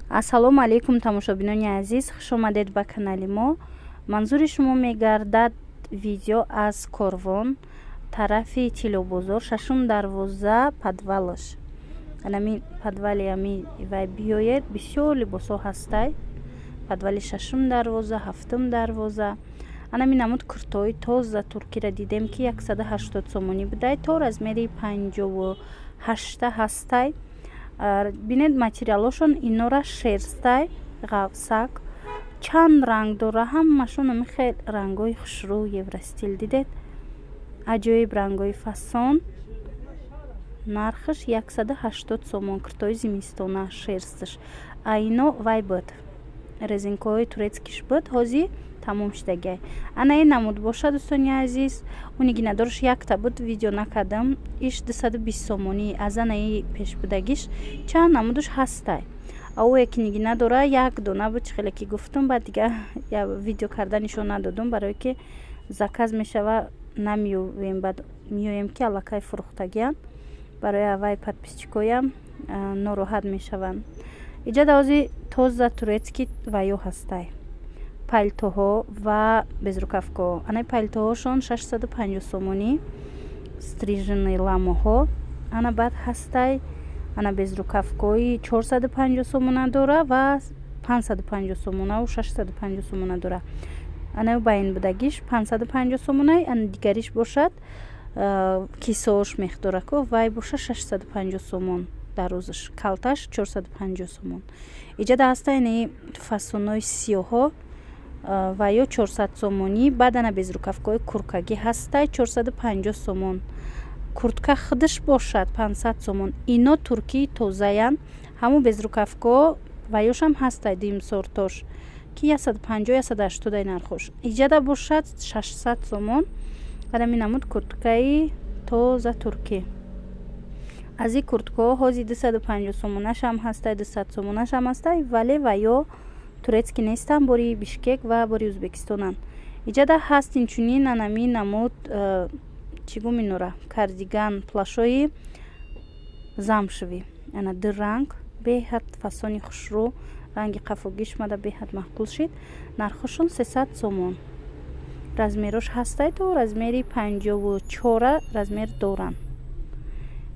Ассалому алайкум, тамошобинони азиз, хушомадед ба канали мо. Манзури шумо мегардад видео аз Корвон, тарафи Тиллобозор, шашум дарвоза, подвалаш. Анами подвали ами вай биёед, бисёр либосҳо ҳастай. Подвали шашум дарвоза, ҳафтум дарвоза. Анами намуд куртои тоза туркиро дидем, ки 180 сомонӣ будай, то размери 58-та ҳастай. Бинед, материалошон инора шерстай, ғафсак, чанд ранг дора, ҳамашон ами хел рангҳои хушрӯ, евростиль. Дидед, аҷоиб рангҳои фасон. Нархаш 180 сомон. Куртои зимистона, шерсташ. А ино вай буд, резинкаҳои турецкиш буд, ҳозир тамом шудагиай. Ана ин намуд бошад, дӯстони азиз, уни гинадораш якта буд, видео накардам. Иш 220 сомонӣ. Аз анаи пешбудагиш чанд намудаш ҳастай. Ое ки нигина дора, як дона буд, чӣ хеле ки гуфтум. Баъд дига видео карда нишон надодум, барое ки заказ мешава, намеёвем, баъд меоем, ки аллакай фурӯхтагианд. Барои авваи подписчикоям нороҳат мешаванд. Иҷа ҳози тоза турецкий ваё ҳастай, палтоҳо ва безрукавкаҳо. Анаи палтоҳошон 650 сомонӣ, стриженный ламоҳо. Ана баъд ҳастай, ана безрукавкаҳои 450 сомона дора ва 550 сомонаву 650 сомона дора. Ана баин будагиш 550 сомонай, ана дигариш бошад, кисоош мехдораку, вай бошад 650 сомон. Дарозаш, калташ 450 сомон. Иҷада ҳаста ини фасонҳои сиёҳҳо ва ё 400 сомонӣ. Баъд ана безрукавкаҳои куркагӣ ҳастай, 450 сомон. Куртка худаш бошад 500 сомон. Ино туркии тозаянд. Ҳамун безрукавкаҳо ва ёшам ҳастай, димсортош, ки 150, 180-ай нархош. Иҷада бошад 600 сомон. Анами намуд курткаи тоза туркӣ. Аз ин курткаҳо ҳози 250 сомонашам ҳастай, 200 сомонашам ҳастай, вале ва ё турецкий нестанд, бори Бишкек ва бори Ӯзбекистонанд. Иҷада ҳаст инчунин анами намуд, чӣ гум инора, кардиган, плащои замшевый. Ана ду ранг, беҳад фасони хушрӯ, ранги қафогиш мада беҳад маъқул шид. Нархошон 300 сомон. Размерош ҳастай, то размери 54-а размер доранд.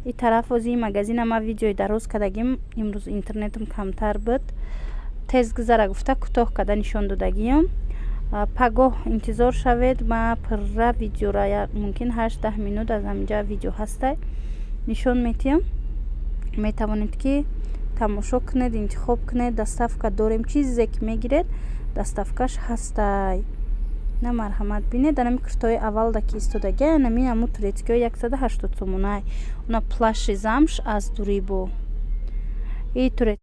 И тараф ози ин магазина ма видеои дароз кардагим. Имрӯз интернетам камтар буд, тез гузара гуфта, кӯтоҳ карда нишон додагиём. Пагоҳ интизор шавед, ма пурра видеора, мумкин 8-10 минут аз ҳаминҷа видео ҳастай, нишон метиҳам. Метавонед, ки тамошо кунед, интихоб кунед. Доставка дорем, чизе ки мегиред, доставкаш ҳастай. На, марҳамат, бинед, анами куртои аввалда ки истодаги, анами аму турецкиҳо 180 сомонай. Уна плащи замш аз дурибо и турец.